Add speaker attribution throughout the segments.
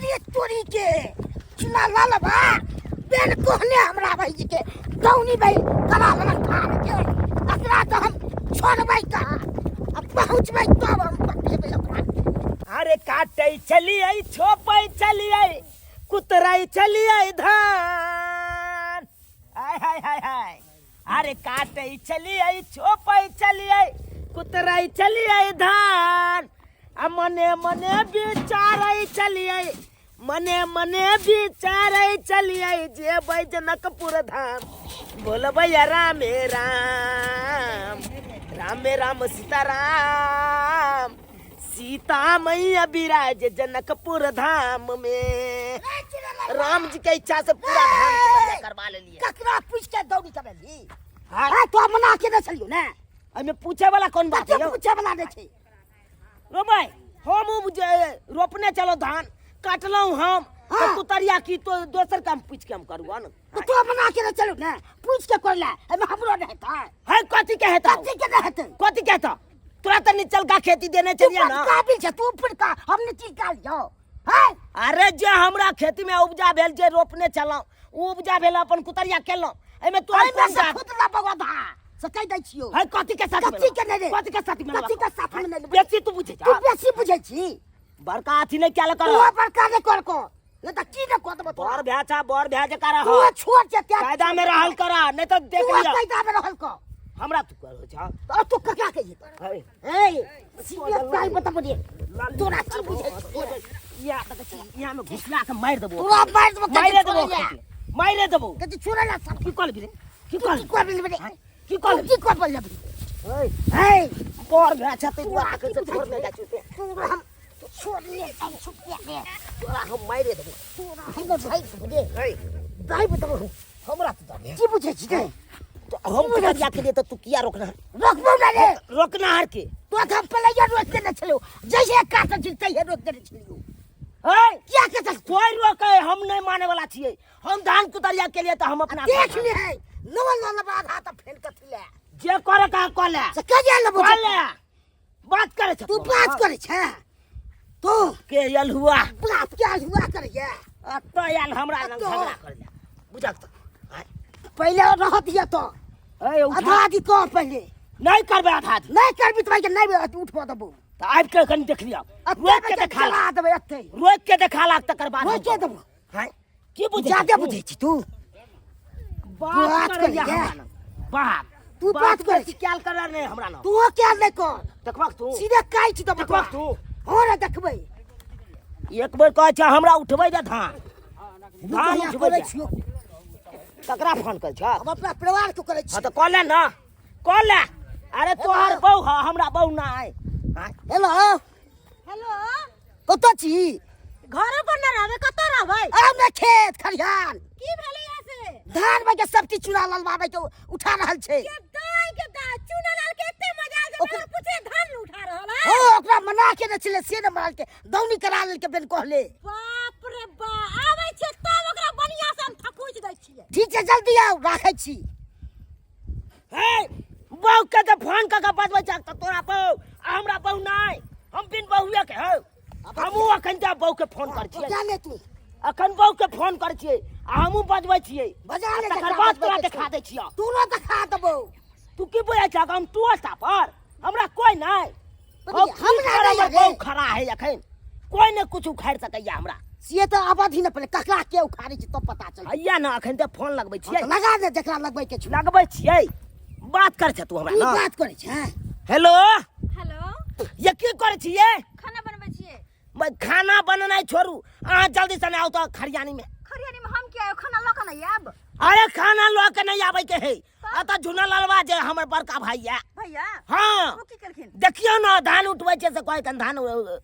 Speaker 1: अरे तोरी के चुना लाल बा बेन कोहने हमरा भाईजी के दौनी भाई करा लेलक धान के। एकरा तऽ हम छोड़बै कहाँ? आ पहुँचबै तब हम पकड़ेबै ओकरा।
Speaker 2: अरे काटै छलियै, छोपै छलियै, कुतरै छलियै धान। हाय हाय हाय हाय। अरे काटै छलियै, छोपै छलियै, कुतरै छलियै धान। आ मने मने विचारै छलियै, मने मने विचारै छलियै जेबै जनकपुर धाम। बोलबै रामे राम, रामे राम सीता राम, सीता मैया विराज जनकपुर धाम में। राम जी के इच्छा से पूरा धाम के बढ़िया करवा लेलिए।
Speaker 1: ककरा पूछ के दौड़ी करेली?
Speaker 2: हाँ।
Speaker 1: हाँ, तो मना के नहीं चलियो ना।
Speaker 2: एहिमे पूछे वाला कौन बात है?
Speaker 1: पूछे वाला नहीं छै।
Speaker 2: रो भाई, हम उ जे रोपने चलो धान काटलहुँ हम,
Speaker 1: हाँ।
Speaker 2: तो कुतरिया की तो दोसर काम पूछ के हम करू न।
Speaker 1: तो तू मना के नहीं चलो ना, पूछ के कर ले, एहिमे हमरो नहीं हेतै।
Speaker 2: है कथी के हेतौ?
Speaker 1: कथी के नहीं हेतै?
Speaker 2: कथी के हेतौ? तोरा तऽ निचलका खेती देने
Speaker 1: तू
Speaker 2: छलियै ना।
Speaker 1: काबिल छै, तू ऊपरका, हम निचलका लियौ। है?
Speaker 2: अरे जे हमरा खेती में उपजा भेल, जे रोपने छलहुँ, उ उपजा भेल अपन कुतरिया केलहुँ। एहिमे तोहर
Speaker 1: एहिमे
Speaker 2: कोन
Speaker 1: से
Speaker 2: जात?
Speaker 1: खुद ला बगवा धा। से कहि दै छियौ।
Speaker 2: है कथी के साथ
Speaker 1: कथी
Speaker 2: में?
Speaker 1: के नहि रे?
Speaker 2: कथी के साथ में?
Speaker 1: कथी के साथ में नहि?
Speaker 2: बेसी तू बुझै
Speaker 1: तू
Speaker 2: छह।
Speaker 1: बेसी बुझै छी।
Speaker 2: बड़का अथी नहि कयल कर।
Speaker 1: तू बड़का नहि कर को। नहि तऽ की नहि कऽ देबौ तोरा?
Speaker 2: बर भए छा, बर भए जकाँ रह।
Speaker 1: तू छोट छै, तें
Speaker 2: कायदा में रहल कर, नहि तऽ देख
Speaker 1: तू
Speaker 2: लिअ।
Speaker 1: कायदा में रहल कर।
Speaker 2: हमरा तू करै छह।
Speaker 1: तऽ तू ककरा कहियै?
Speaker 2: है।
Speaker 1: ए, सीधे पाइ बताबऽ दे। तोरा की बुझै छी?
Speaker 2: इएह देखै छी, इएह में घुसिया के मारि देबौ।
Speaker 1: तोरा मारि देबौ,
Speaker 2: मारि देबौ,
Speaker 1: छोड़ै ले।
Speaker 2: मारि देबौ।
Speaker 1: कथी छोड़ै ले सब?
Speaker 2: की कहलबी रे? की
Speaker 1: की
Speaker 2: कहलबी?
Speaker 1: कहलबी रे?
Speaker 2: की कहलबी?
Speaker 1: की कहलबी?
Speaker 2: ए, बर भए छै तै दुआरे कहै छै छोड़ नहि जाइ छी।
Speaker 1: तोरा हम छोड़ले जाइ छुटिया रे।
Speaker 2: तोरा हम मारि देबौ।
Speaker 1: तोरा हम भाइ देबौ रे।
Speaker 2: ए,
Speaker 1: दाबि देबौ।
Speaker 2: हमरा तू दाबे।
Speaker 1: की बुझै छी रे?
Speaker 2: तो हम कुतरिया के लिए तो तू किया रोकना?
Speaker 1: रोकबौ ना रे।
Speaker 2: रोकना हर के।
Speaker 1: तो हम पहले रोक देने छलौ। जैसे काटल छी तैहे रोक देने छलियौ।
Speaker 2: ए,
Speaker 1: किया के
Speaker 2: कोई रोके हम नहीं माने वाला छियै। हम धान कुतरिया के लिए तो हम अपना
Speaker 1: देख ले है। नवल नवल आधा त फेन कथी ले।
Speaker 2: जे करे का कह ले।
Speaker 1: से के जे लेबो?
Speaker 2: कह ले। बात करे छ
Speaker 1: तू। बात करे छ तू।
Speaker 2: के यल हुआ?
Speaker 1: बात के हुआ करे ये?
Speaker 2: अत आयल हमरा लग
Speaker 1: तो।
Speaker 2: झगड़ा करे ले। बुझक त।
Speaker 1: पहले रहत ये तो।
Speaker 2: ए, उठा।
Speaker 1: आधा आधी कह पहले।
Speaker 2: नहीं करबे आधा आधी।
Speaker 1: नहीं करबी त भाई के नहीं उठबो देबो।
Speaker 2: त आबि के कनी देख लिअ।
Speaker 1: अत्ते
Speaker 2: रोक के देखा ला।
Speaker 1: देबै अत्ते।
Speaker 2: रोक के देखा ला तकर बाद।
Speaker 1: रोके देबो।
Speaker 2: हां, की बुझै
Speaker 1: जादे बुझै छी तू?
Speaker 2: बात
Speaker 1: बात
Speaker 2: करैया
Speaker 1: करैया।
Speaker 2: हमरा लग। बात।
Speaker 1: तू बात करै
Speaker 2: छी। क्याल कर नहीं हमरा लग।
Speaker 1: तू क्याल नहीं कर।
Speaker 2: देखबक तू।
Speaker 1: सीधे काटि देबो।
Speaker 2: देखबक तू।
Speaker 1: हो रे देखबै।
Speaker 2: एक बेर कहै छै हमरा उठबै दे धान। धान उठबै
Speaker 1: करै
Speaker 2: दे।
Speaker 1: छियौ।
Speaker 2: ककरा फोन करै छ?
Speaker 1: हम अपना परिवार के करै छी।
Speaker 2: हां तऽ कऽ ले ना, कऽ ले। अरे तोहर बहू ह, हमरा बहू ना है।
Speaker 1: हेलो।
Speaker 3: हेलो।
Speaker 1: कतऽ छी?
Speaker 3: घर पर न रहबै, कतऽ रहबै?
Speaker 1: आउ ने खेत खलिहान।
Speaker 3: की भेलै यहाँ से?
Speaker 1: धान में के सब चीज चुना ललवाबै के उठा रहल छै।
Speaker 3: के दाई के दाई चुना लाल के एते मजा आयल जे पूछे धान न उठा रहल है।
Speaker 1: हो, ओकरा मना के न छलै से न मनाल के दौनी करा लेल के बेन कहले।
Speaker 3: बाप रे बा, आबै छै तब ओकरा बढ़िया से हम थकुच दै छियै।
Speaker 1: ठीक छै, जल्दी आउ, राखै छी।
Speaker 2: हे, बहू के तऽ फोन कऽ के बजबै छ तऽ तोरा बहू आ हमरा बहू नहि, हम बिन बहुए के हौ। हमहूँ अखन जा बहू के फोन करै छियै।
Speaker 1: बजा ले तू।
Speaker 2: अखन बहू के फोन करै छियै आ हमहूँ बजबै छियै।
Speaker 1: बजा ले,
Speaker 2: तकर
Speaker 1: जकरा
Speaker 2: बाद
Speaker 1: बजबै
Speaker 2: तोरा
Speaker 1: के
Speaker 2: देखा
Speaker 1: छौ।
Speaker 2: दै छियौ।
Speaker 1: तोरो देखा देबौ।
Speaker 2: तू की बुझै छह हम तू पर हमरा कोई नहि।
Speaker 1: बजिया,
Speaker 2: हम
Speaker 1: हमरा
Speaker 2: हमरा
Speaker 1: नहि
Speaker 2: हमर
Speaker 1: रे।
Speaker 2: बहू खड़ा है अखन, कोई ने कुछ उखाड़ि सकैया हमरा।
Speaker 1: से तऽ अवधि न पड़े, ककरा के उखाड़ै छै तब पता चलतै।
Speaker 2: हैया न अखन तऽ फोन लगबै छियै।
Speaker 1: हाँ, तऽ लगा दे जकरा लगबै के छौ।
Speaker 2: लगबै छियै। बात करै छ तू हमरा
Speaker 1: तू
Speaker 2: न?
Speaker 1: बात करै छै।
Speaker 2: हेलो।
Speaker 3: हेलो।
Speaker 2: ये की करै छियै?
Speaker 3: खाना बनबै छियै।
Speaker 2: खाना बनेनाइ छोड़ू, अहाँ जल्दी से आउ तऽ खरियानी में।
Speaker 3: खरियानी में हम किया आयब? खाना लऽ कऽ नहि आयब?
Speaker 2: अरे खाना लऽ के नहीं आबै के है। अतऽ झुना ललवा जे हमर बड़का भाई है।
Speaker 3: भैया?
Speaker 2: हाँ।
Speaker 3: ओ की केलखिन?
Speaker 2: देखियौ न धान उठबै छै से कहै कन धान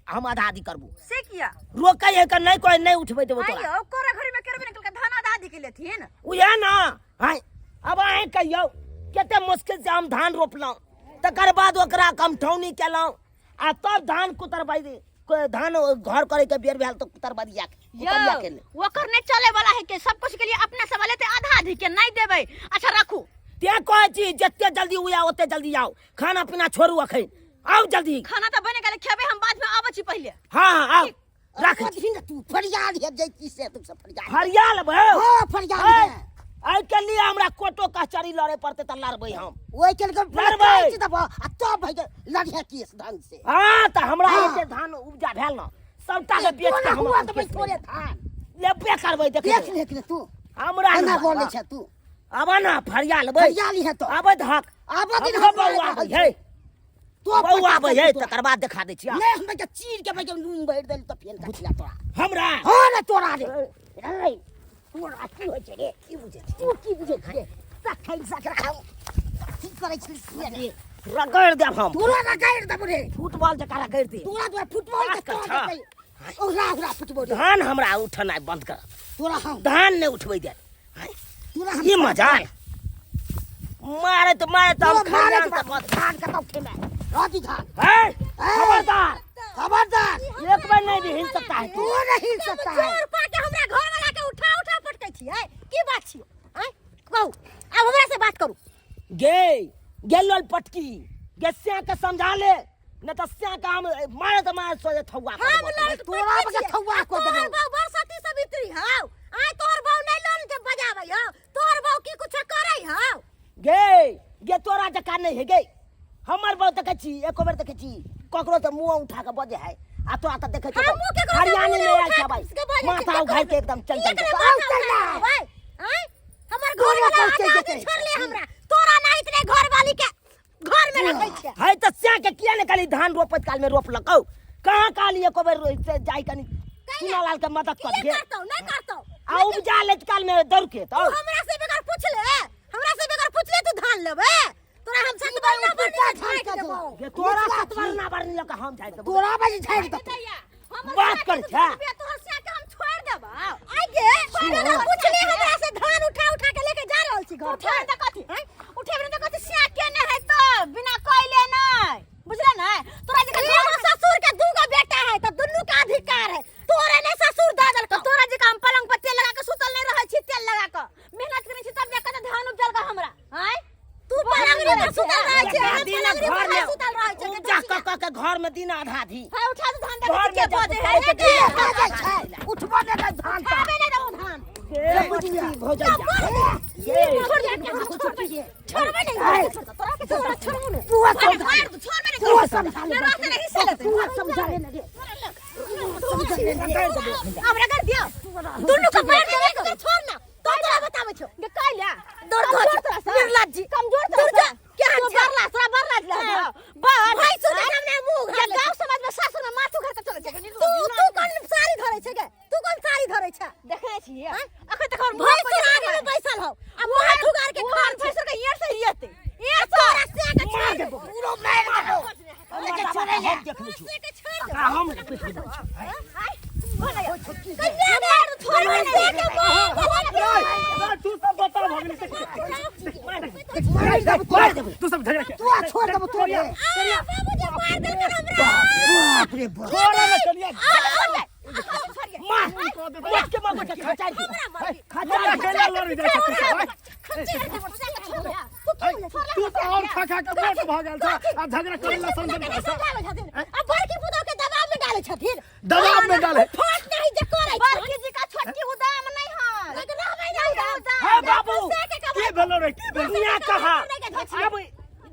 Speaker 2: हम आधा आधी करबू।
Speaker 3: से किया?
Speaker 2: रोकै है कन नहीं कहै, नहीं उठबै देबौ तोरा।
Speaker 3: आइयो, कोरा घड़ी में करबे ने केलकै, धान आधा आधी के लेथिन।
Speaker 2: उएह न, हाँ, अब अहें कहियौ कते मुश्किल से हम धान रोपलहुँ, तकर बाद ओकरा कमठौनी केलहुँ आ तब धान कुतरबै, धान घर करे के बेर भेल तऽ कुतरबरिया के, कुतरिया के ले।
Speaker 3: ओकर नहीं चले वाला है के सब कुछ के लिए अपना सवाल है, आधा आधी के नहीं देबै। अच्छा राखू।
Speaker 2: ते कहै छी जते जल्दी उया ओते जल्दी आओ, खाना पीना छोड़ू अखन, आओ जल्दी।
Speaker 3: खाना तऽ बने गेलै, खेबै हम बाद में, आबै छी पहिले।
Speaker 2: हाँ, हाँ, आओ।
Speaker 3: ठीक।
Speaker 2: राख
Speaker 1: कथी ने तू फरियाद है जैती से तू सब फरियाद
Speaker 2: फरिया लेबै
Speaker 1: हां फरियाद है
Speaker 2: आइ के लिए हमरा कोटो कचहरी लड़े पड़ते त लड़बै हम
Speaker 1: ओइ के लिए
Speaker 2: लड़बै।
Speaker 1: काटि देबो आ तब भई लड़िहे केस ढंग से
Speaker 2: हाँ त हमरा
Speaker 1: हाँ।
Speaker 2: एते धान उपजा भेल न सबटा के बेच के
Speaker 1: तोरा
Speaker 2: हम
Speaker 1: हुआ
Speaker 2: अपन
Speaker 1: देबै
Speaker 2: केस
Speaker 1: थोड़े धान
Speaker 2: लेबे करबै देख
Speaker 1: देख ले के तू
Speaker 2: हमरा
Speaker 1: केना
Speaker 2: नहि
Speaker 1: बोलै छै तू
Speaker 2: आब न फरिया लेबै
Speaker 1: फरियाली है तो
Speaker 2: आबै धक
Speaker 1: आबऽ दिन
Speaker 2: हमरो बौआ आबै है
Speaker 1: तो
Speaker 2: बौआ आबै है तकर बाद देखा दै छियै
Speaker 1: नहीं हम के चीर के भाई नून भरि देल तऽ फेन कथिला तोरा
Speaker 2: हमरा
Speaker 1: हाँ रे तोरा रे रे तोरा की होइ छै रे की बुझै छी तू की बुझै छी रे तखन सकरा हम की करै छी से रे
Speaker 2: रगड़ देब हम
Speaker 1: तोरा रगड़ देब रे
Speaker 2: फुटबॉल जकाँ रगड़ दे
Speaker 1: तोरा तोरा फुटबॉल के
Speaker 2: बात कर
Speaker 1: तोड़
Speaker 2: छह।
Speaker 1: देबै ओहरा ओहरा फुटबॉल
Speaker 2: धान हमरा उठनाइ बंद कर
Speaker 1: तोरा हम
Speaker 2: धान नहि उठबै दे
Speaker 1: तोरा हम
Speaker 2: ई मजाल मारे तो मारे तो हम
Speaker 1: तोरा मारे
Speaker 2: खाना
Speaker 1: तो
Speaker 2: तक मत
Speaker 1: धान कतौ खेमे राजी धान
Speaker 2: है खबरदार
Speaker 1: खबरदार
Speaker 2: एक बार नहीं भी हिल सकता है
Speaker 1: तू नहीं हिल सकता है
Speaker 3: जोर पा के हमरा घर वाला के उठा उठा पटकै छियै की बात छियै आँय कहू आब हमरा से बात करू
Speaker 2: गे गेल पटकी गे स्या के समझा ले न त स्या के हम मारे तो मारे सोजे थौआ कर
Speaker 3: हम
Speaker 2: देबो।
Speaker 3: लड़
Speaker 1: तोरा बके थौआ कऽ देबौ।
Speaker 3: तोहर बहू बरसती सवित्री हौ आय तोहर बहू नहीं लोन के बजाबै हौ तोहर बहू की कुछ करै हौ
Speaker 2: गे गे तोरा जकाँ नहीं है गे हमर बहु देखै छी एको बेर देखै छी ककरो तऽ मुँह उठा के बजे है आ तोरा तऽ देखै छी
Speaker 3: हमहूँ केकरो से
Speaker 2: हरियाणी
Speaker 3: मुँह
Speaker 2: में आयल
Speaker 3: उठा
Speaker 2: छै भाई
Speaker 3: के बजै छी,
Speaker 2: माथा
Speaker 3: केकरो
Speaker 2: उघाइ के एकदम चल चल
Speaker 3: एकरे
Speaker 2: के।
Speaker 3: माथा
Speaker 1: चल
Speaker 3: उठा
Speaker 1: ना।
Speaker 3: के आय हमर घर
Speaker 1: तोरा
Speaker 3: वाला
Speaker 1: पहुँचै
Speaker 3: आधा
Speaker 1: जेतै।
Speaker 3: आधी छोड़ले हमरा तोरा ना इतने घर वाली के घर में रखै छै
Speaker 2: है तऽ स्या के किया ने खाली धान रोपैत काल में रोपलकौ कहाँ काली एको बेर से जाय कनी चुनालाल के मदद कर
Speaker 3: किया
Speaker 2: दे
Speaker 3: करतौ नहीं करतौ
Speaker 2: आ उपजा लेत काल में दौड़ के तो
Speaker 3: हमरा से बगैर पूछ ले हमरा से बगैर पूछ ले तू धान लेबे तोरा हम सतबरना
Speaker 1: ऊपरका
Speaker 3: बरनी
Speaker 1: धान
Speaker 3: झाड़ि
Speaker 1: का
Speaker 3: देबौ
Speaker 2: ये तोरा सतवरना बरनी लऽ के हम झाड़ि देबौ
Speaker 1: तोरा बाजी झाड़ि देतौ
Speaker 2: बात कर छा।
Speaker 3: तोहर से के हम छोड़ देबौ आइ गे बगैर पूछ ले हमरा से धान उठा उठा के लेके जा रहल छी घर उठा त कथि उठेबे त कथि सिया के ने है तो बिना कइले नै बुझले नै तोरा जे एगो ससुर के दूगो बेटा है त दुनू के अधिकार है तोरे ने ससुर दऽ देलकौ तोरा जे हम पलंग पर तेल लगा के सुतल नै रहै छी तेल लगा के मेहनत करै छी तब जाके धान उपजल का हमरा आँय तू पलंगरी पर सुतल रहै छै हम
Speaker 2: दिन
Speaker 3: पलंगरी
Speaker 2: घर
Speaker 3: पर
Speaker 2: में
Speaker 3: नहीं सुतल रहै छै
Speaker 2: उपजा कऽ कऽ के घर में दिन आधा धी
Speaker 3: हां उठा दे धान
Speaker 2: घर
Speaker 3: देखै
Speaker 2: में
Speaker 3: के
Speaker 2: जब
Speaker 3: बजे
Speaker 2: उठाए
Speaker 3: है
Speaker 2: के
Speaker 3: गे
Speaker 2: दिन
Speaker 1: बाजै छै उठबो ने दै धान तऽ
Speaker 3: उठाबे नै देबो धान
Speaker 2: हो जाइया
Speaker 3: छोड़ दे छोड़बे छोड़बे नहीं तोरा के तोरा छोड़बो नहीं
Speaker 1: तू
Speaker 3: मार दे छोड़बे नहीं
Speaker 1: तू समझा ले
Speaker 3: मेरा से नहीं से लेते
Speaker 1: तू समझा ले ने रे
Speaker 3: हमरा कर दियो दुनू के मार देबे के छोड़ ना तो तोरा बताबै छौ गे कैला दौड़ तोरा निर्लज्ज कमजोर तोरा से केहन छै बरला तोरा बरला ले बर भाई सुन के सामने मुंह उघार गांव समाज में सासुर में माथ उघार के चलै छै तू तू कोन साड़ी धरै छै गे तू कोन साड़ी धरै छै देखै छी अखन तक हम भाई सुन आगे में बैसल हौ आ माथ उघार के खार भैंसुर के ईयर से हियते ईयर तोरा से के
Speaker 2: मार देबो
Speaker 1: पूरो मारि देबो लेके छोड़े ले
Speaker 2: हम देख लै छी आ हम पीट देबो
Speaker 4: तू सब बता भगनी से
Speaker 1: मारि देबो
Speaker 2: मार देबो
Speaker 4: तू सब झगड़ा के
Speaker 1: तू छोड़ देबो तोरे बाप रे बाप
Speaker 4: छोड़ ना कनिया
Speaker 2: मार मत के मार के खचाई दे
Speaker 4: कनिया कनिया लड़ जाय छै तू सब तू तो और खा खा के मोट भऽ गेल छ आ झगड़ा करे ला समझन पैसा दबाव में डाले
Speaker 2: हे बाबू
Speaker 4: की भेलो रे की भेलो
Speaker 2: दुनिया कहा अब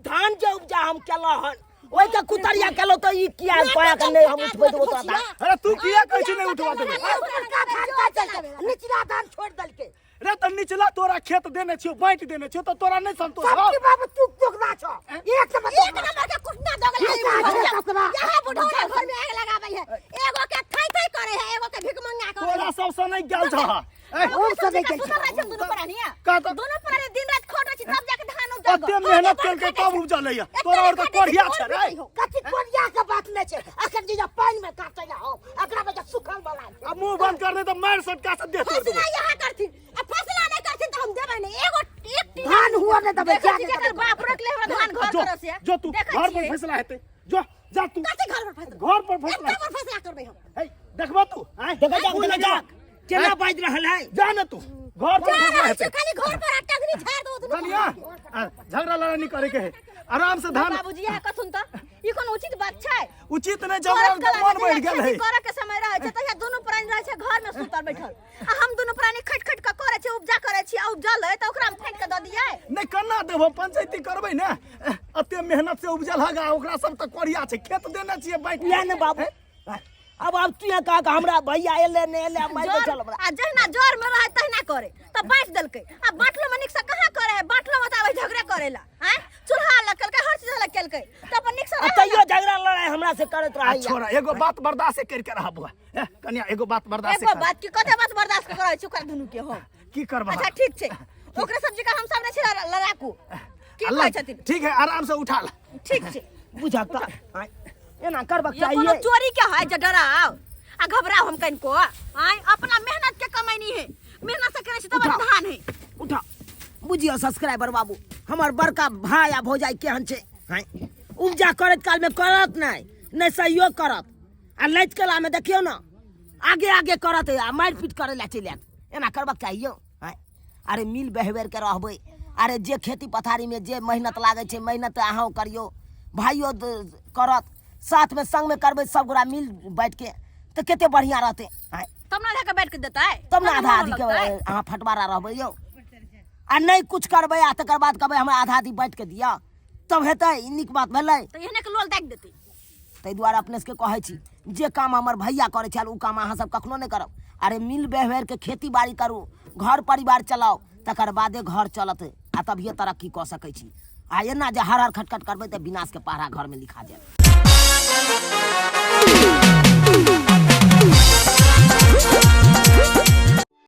Speaker 2: धान जे उपजा हम केलो हन ओइ के कुतरिया केलो तो ई किया कया के नहीं हम उठबै देबो तोरा धान
Speaker 4: अरे तू किया कहै छी नहीं उठवा देबे
Speaker 1: ऊपरका धान का चलते निचला धान छोड़ देलके
Speaker 4: रे त निचला तोरा खेत देने छियो बांटि देने छियो त तोरा नहीं संतोष
Speaker 1: सब
Speaker 4: हौ
Speaker 1: की बाबू तू दोगला छो एक नंबर
Speaker 3: एक नंबर के कुटना दोगला
Speaker 1: ठीक है, दोगला।
Speaker 3: यहाँ बुढ़ौना घर में आग लगाबै है एगो के थई थई करे है एगो के भीख मंगा करे
Speaker 4: तोरा सब से नहीं गेल छ ए
Speaker 1: हम सब नहीं गेल
Speaker 3: सुतल रहै छै दुनू प्राणी
Speaker 4: का त
Speaker 3: दुनू प्राणी दिन रात खटै छै तब जाके धान उपजल
Speaker 4: एते मेहनत केलकै तब उपजलै है तोरा और त कोढ़िया छै रे
Speaker 1: कथी कोरिया के बात नहीं छै अखन जे पानि में काटै ला हो एकरा में जे सुखल वाला छै।
Speaker 4: अब मुंह बंद कर दे त मार सटका से देह तोड़ देबो
Speaker 3: फसला यहाँ करथिन आ फसला नहीं करथिन त हम देबै नहीं एगो एक टीना
Speaker 1: धान हुआ नहीं देबै
Speaker 3: देखै छी जेकर बाप रोकले हमरा धान घर
Speaker 4: जो
Speaker 3: करऽ से
Speaker 4: जो तू
Speaker 3: देखै
Speaker 4: घर पर
Speaker 3: छियै।
Speaker 4: फैसला हेतै जो जा तू
Speaker 3: कथी घर पर फैसला
Speaker 4: घर पर फैसला
Speaker 3: एते पर फैसला करबै हम
Speaker 4: हे देखबो तू आँय?
Speaker 2: देखा जा
Speaker 4: मुँह
Speaker 2: देखा जा
Speaker 4: लगा।
Speaker 2: केना
Speaker 4: आँय?
Speaker 2: बाजि रहल है
Speaker 4: जा ना तू घर पर
Speaker 3: जा
Speaker 4: फैसला
Speaker 3: रहल
Speaker 4: हेतै
Speaker 3: छी खाली घर पर आ टंगनी झाड़ दो दुनू
Speaker 4: कनिया आ, झगड़ा लड़ाई नहीं करे के है आराम से धान
Speaker 3: बाबूजी यहाँ कथुन त ई कोन उचित बात छै?
Speaker 4: उचित नहि छै, हमरा
Speaker 3: करत कला
Speaker 4: मन
Speaker 3: मे
Speaker 4: बढ़ि
Speaker 3: जहिया
Speaker 4: गेल है।
Speaker 3: खेती करऽ के समय रहै छै तहिया दुनू प्राणी रहै छै घर में सुतल बैठल, आ हम दुनू प्राणी खटि खटि कऽ करै छी, उपजा करै छी, आ उपजल है तऽ ओकरा हम फाटि कऽ दऽ दियै?
Speaker 4: नहि, केना देबो? पंचायती करबै ने। एते मेहनत से उपजल हगा, ओकरा सब तऽ कोरिया छै, खेत देने छियै बाँटि।
Speaker 2: इएह ने बाबू, अब तू यहाँ कह के हमरा भैया एले ने एले, मारि
Speaker 3: जर
Speaker 2: बैठल हमरा।
Speaker 3: आ जहिना जर में रहै तहिना करे तऽ बाँटि देलकै, आ बाँटलो में नीक से कहाँ करे है? बाँटलो में तऽ आबै झगड़े करेला। आँय, चूल्हा अलग केलकै, हर चीज अलग केलकै, तऽ अपन नीक से
Speaker 2: आ
Speaker 3: रहै।
Speaker 2: तैयो झगड़ा लड़ाई हमरा से करैत
Speaker 4: आ
Speaker 2: रहैया।
Speaker 4: छोड़ा, एगो बात बर्दाश्त करके रह बुआ। ए, कनिया, एगो बात बर्दाश्त
Speaker 3: एगो
Speaker 4: कर।
Speaker 3: बात की? कते बात बर्दाश्त करै छी ओकरा दुनू के हम?
Speaker 4: की करबह?
Speaker 3: अच्छा ठीक छै, ओकरा सब जगह हम सब नहि छी लड़ाकू। की
Speaker 4: अल्लाह,
Speaker 3: कहै छथिन?
Speaker 4: ठीक है, आराम से उठा ला।
Speaker 3: ठीक छै।
Speaker 2: बुझक तऽ आँय, एना करबाक
Speaker 3: ये कोनो
Speaker 2: चाहिए?
Speaker 3: चोरी के है जे डराव आ घबराव हम कनिको? आँय, अपना मेहनत के कमैनी है, मेहनत से करै छी तब
Speaker 2: उठाओ।
Speaker 3: धान है।
Speaker 2: उठा। बुझियौ सब्सक्राइबर बाबू, हमर बड़का भाय आ भौजाई केहन छै। आँय, उपजा करैत काल में करत नहि, नहि सहयोग करत, आ लैत कला में देखियौ ने आगे आगे करत आ मारि पीट करै लए चलि आयत। एना करबाक चाहिए? आँय, अरे मिल बहबेर के रहबै। अरे जे खेती पथारी में जे मेहनत लागै छै, मेहनत अहाँ करियौ, भाइयो करत, साथ में संग में करबै सब गोरा मिल बैठ के तऽ कते बढ़िया रहतै। आँय,
Speaker 3: तब ने आधा के बैठ के देतै,
Speaker 2: तब ने आधा
Speaker 3: मोन
Speaker 2: आधी के
Speaker 3: लगतै।
Speaker 2: अहाँ फटवारा रहबै यौ। आ नहि कुछ करबै आ तकर बाद कहबै हमरा आधा आधी बाँटि के दिअ, तब हेतै? ई नीक बात भेलै?
Speaker 3: तऽ एहने के लोल दागि देतै।
Speaker 2: ताहि दुआरे अपने सबके कहै छी, जे काम हमर भैया करै छल ओ काम अहाँ सब कखनो नहि करब। अरे मिल व्यवहार के खेती बाड़ी करू, घर परिवार चलाउ, तकर बादे घर चलत आ तभिए तरक्की कऽ सकै छी। आ एना जे हर हर खटखट करबै तऽ विनाश के पहरा घरमे लिखा जायत।